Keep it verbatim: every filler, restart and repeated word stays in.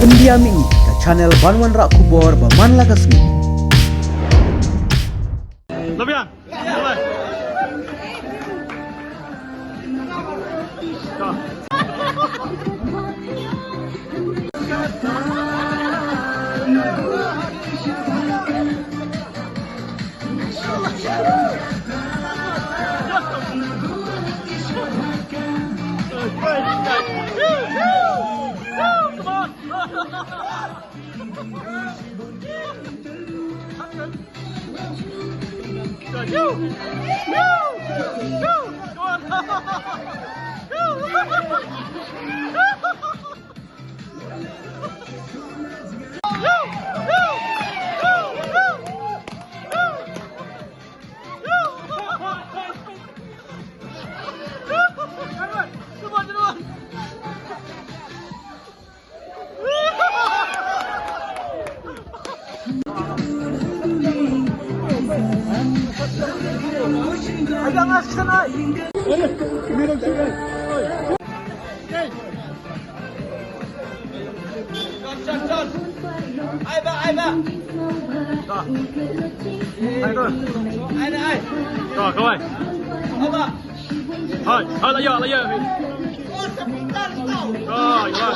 Pyndiam ïa ngi ka channel ban wanrah khubor ba man la ka sngi. Rồi, không ơi. Thôi, thôi, là giờ, là giờ. Rồi, rồi.